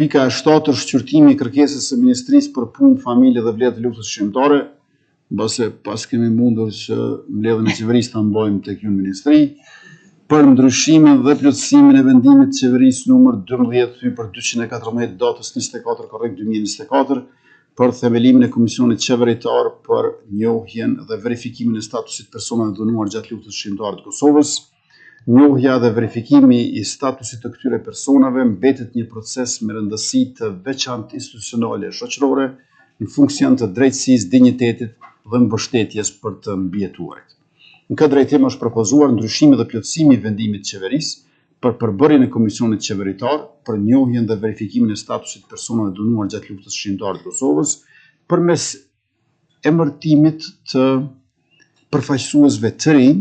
Pika e 7 është shqyrtimi i kërkesës së Ministrisë për Punë, Familje dhe Vlera të Luftës Çlirimtare, mbase paskemi mundur që mbledhjen e qeverisë ta mbajmë tek ju në ministri, për ndryshimin dhe plotësimin e vendimit të qeverisë numër 12 thypër 214 datës 24 korrik 2024 për themelimin e Komisionit Qeveritar për njohjen dhe verifikimin e statusit të personave të dhunuar gjatë luftës çlirimtare të Kosovës. Njohja dhe verifikimi i statusit të këtyre personave mbetet një proces me rëndësi të veçantë institucionale e shoqërore në funksion të drejtësisë, dinjitetit dhe mbështetjes për të mbijetuarit. Në këtë drejtim është propozuar ndryshimi dhe plotësimi i vendimit të qeverisë për përbërjen e Komisionit Qeveritar për njohjen dhe verifikimin e statusit të personave të dhunuar gjatë luftës çlirimtare të Kosovës përmes emërtimit të përfaqësuesve të rinj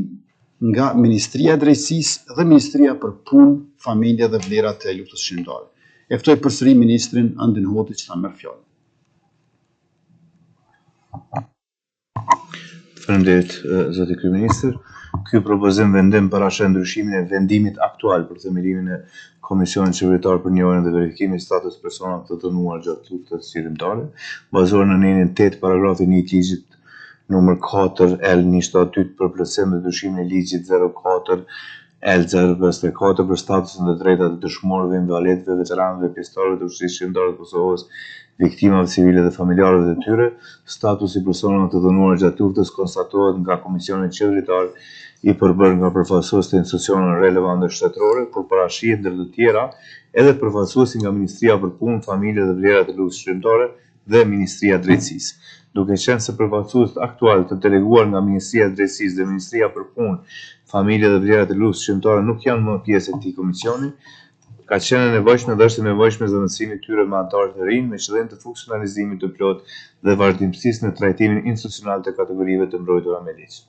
nga Ministria e Drejtësisë dhe Ministria për Punë, Familje dhe Vlera të Luftës Çlirimtare. E ftoj përsëri ministrin Andin Hoti që ta merr fjalën. Faleminderit, zoti kryeministër. Ky propozim vendim parasheh ndryshimin e vendimit aktual për themelimin e Komisionit Qeveritar për Njohjen dhe Verifikimin e Statusit të Personave të Dhunuar gjatë Luftës Çlirimtare, bazuar në nenin 8, paragrafi 1 të ligjit numër 4 L 172 për plotësim dhe ndryshimin e ligjit 04 L 054 për statusin dhe të drejtat e dëshmorëve, invalidëve, veteranëve dhe pjesëtarëve të Ushtrisë Çlirimtare të Kosovës, viktimave civile dhe familjarëve të tyre, statusi i personave të dhunuar gjatë luftës konstatohet nga Komisioni Qeveritar i përbërë nga përfaqësues të institucioneve relevante shtetërore, ku parashihet ndër të tjera edhe përfaqësuesi nga Ministria për Punë, Familje dhe Vlera të Luftës Çlirimtare, dhe Ministria e Drejtësisë. Duke qenë se përfaqësuesit aktualë të deleguar nga Ministria e Drejtësisë dhe Ministria për Punë, Familje dhe Vlera të Luftës Çlirimtare nuk janë më pjesë e këtij komisioni, ka qenë e nevojshme dhe është e nevojshme zëvendësimi i tyre me anëtarë të rinj me qëllim të funksionalizimit të plotë dhe vazhdimësisë në trajtimin institucional të kategorive të mbrojtura me ligj.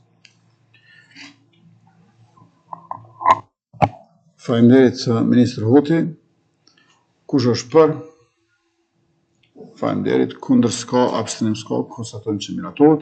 Faleminderit ministër Hoti. Kush është për? Faleminderit. Kundër s'ka, abstenim s'ka, konstatojmë që miratohet.